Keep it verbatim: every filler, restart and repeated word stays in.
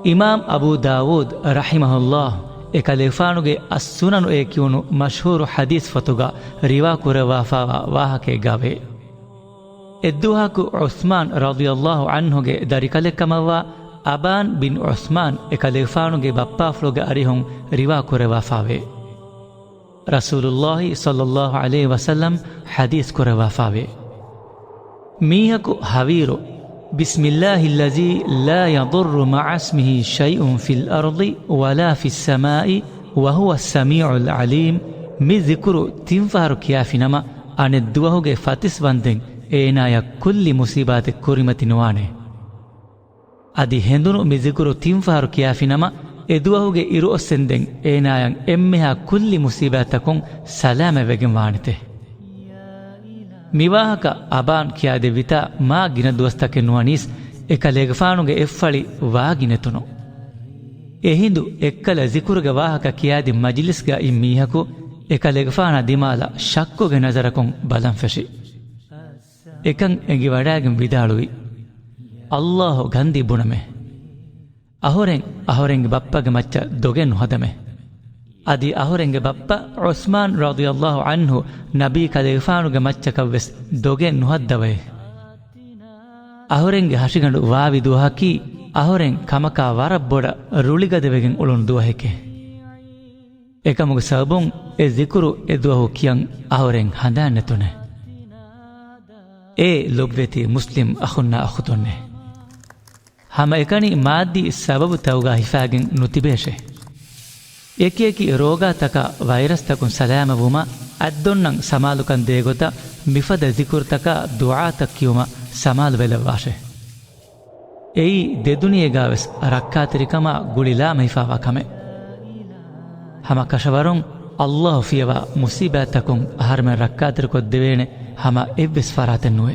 އިމާމް އަބޫ ދާވޫދު ރަޙިމަހުﷲ އެކަލޭގެފާނުގެ އައްސުނަނު އޭ ކިޔުނު މަޝްހޫރު ޙަދީޘް ފޮތުގަ ރިވާ ކުރައްވާފާވާ ވާހަކައެއްގައި ވޭ. އެއްދުވަހަކު ޢުސްމާން ރަޟިޔަﷲ ޢަންހުގެ ދަރިކަލެއްކަމަށްވާ އަބާން ބިން ޢުސްމާން އެކަލޭގެފާނުގެ ބައްޕާފުޅުގެ އަރިހުން ރިވާ ކުރައްވާފާވޭ. ރަސޫލުﷲ ޞައްލަﷲ ޢަލައިހި ވަސައްލަމް ޙަދީޘް ކުރައްވާފާވޭ. މީހަކު ހަވީރު، بسم الله الذي لا يضر مع اسمه شيء في الأرض ولا في السماء وهو السميع العليم، މި ޒިކުރު ތިން ފަހަރު ކިޔާފިނަމަ، އަނެއްދުވަހުގެ ފަތިސް ވަންދެން އޭނާޔަށް ކުއްލި މުޞީބާތެއް ކުރިމަތި ނުވާނެ. އަދި ހެނދުނު މި ޒިކުރު ތިން ފަހަރު ކިޔާފިނަމަ، އެދުވަހުގެ އިރުއޮއްސެންދެން އޭނާޔަށް އެންމެހާ ކުއްލި މުޞީބާތްތަކުން ސަލާމަތްވެގެން ވާނެތެ. މިވާހަކަ އަބާން ކިޔާދެއްވިތާ މާ ގިނަ ދުވަސްތަކެއް ނުވަނީސް އެކަލޭގެފާނުގެ އެއްފަޅި ވާގިނެތުނު. އެހިނދު އެއްކަލަ ޒިކުރުގެ ވާހަކަ ކިޔާދިން މަޖިލިސްގައި މީހަކު އެކަލޭގެފާނާ ދިމާލަށް ޝައްކުގެ ނަޒަރަކުން ބަލަން ފެށި. އެކަން އެނގިވަޑައިގެން ވިދާޅުވި، ﷲ ގަންދީ ބުނަމޭ. އަހުރެން އަހުރެންގެ ބައްޕަގެ މައްޗަށް ދޮގެއް ނުހަދަމޭ. އަދި އަހުރެންގެ ބައްޕަ ޢުސްމާން ރަޟިޔަﷲ ޢަންހު ނަބީ ކަލޭގެފާނުގެ މައްޗަކަށްވެސް ދޮގެއް ނުހައްދަވައޭ. އަހުރެންގެ ހަށިގަނޑު ވާވި ދުވަހަކީ އަހުރެން ކަމަކާ ވަރަށް ބޮޑަށް ރުޅިގަދަވެގެން އުޅުނު ދުވަހެކޭ. އެކަމުގެ ސަބަބުން އެ ޒިކުރު އެދުވަހު ކިޔަން އަހުރެން ހަނދާން ނެތުނެ. އޭ ލޮބުވެތި މުސްލިމް އަޚުންނާ އުޚުތުންނޭ! ހަމައެކަނި މާއްދީ ސަބަބުތަކުގަ ހިފާގެން ނުތިބޭށޭ. އެކިއެކި ރޯގާތަކާ ވައިރަސްތަކުން ސަލާމަތްވުމަށް އަތްދޮންނަން ސަމާލުކަން ދޭގޮތަށް މިފަދަ ޒިކުރުތަކާ ދުޢާތައް ކިޔުމަށް ސަމާލުވެލައްވާށޭ. އެއީ ދެދުނިޔޭގަވެސް ރައްކާތެރިކަމާ ގުޅިލާމެހިފާވާ ކަމެއް. ހަމަ ކަށަވަރުން ﷲ ފިޔަވާ މުޞީބާތްތަކުން އަހަރުމެން ރައްކާތެރިކޮށްދެވޭނެ ހަމަ އެއްވެސް ފަރާތެއް ނުވޭ.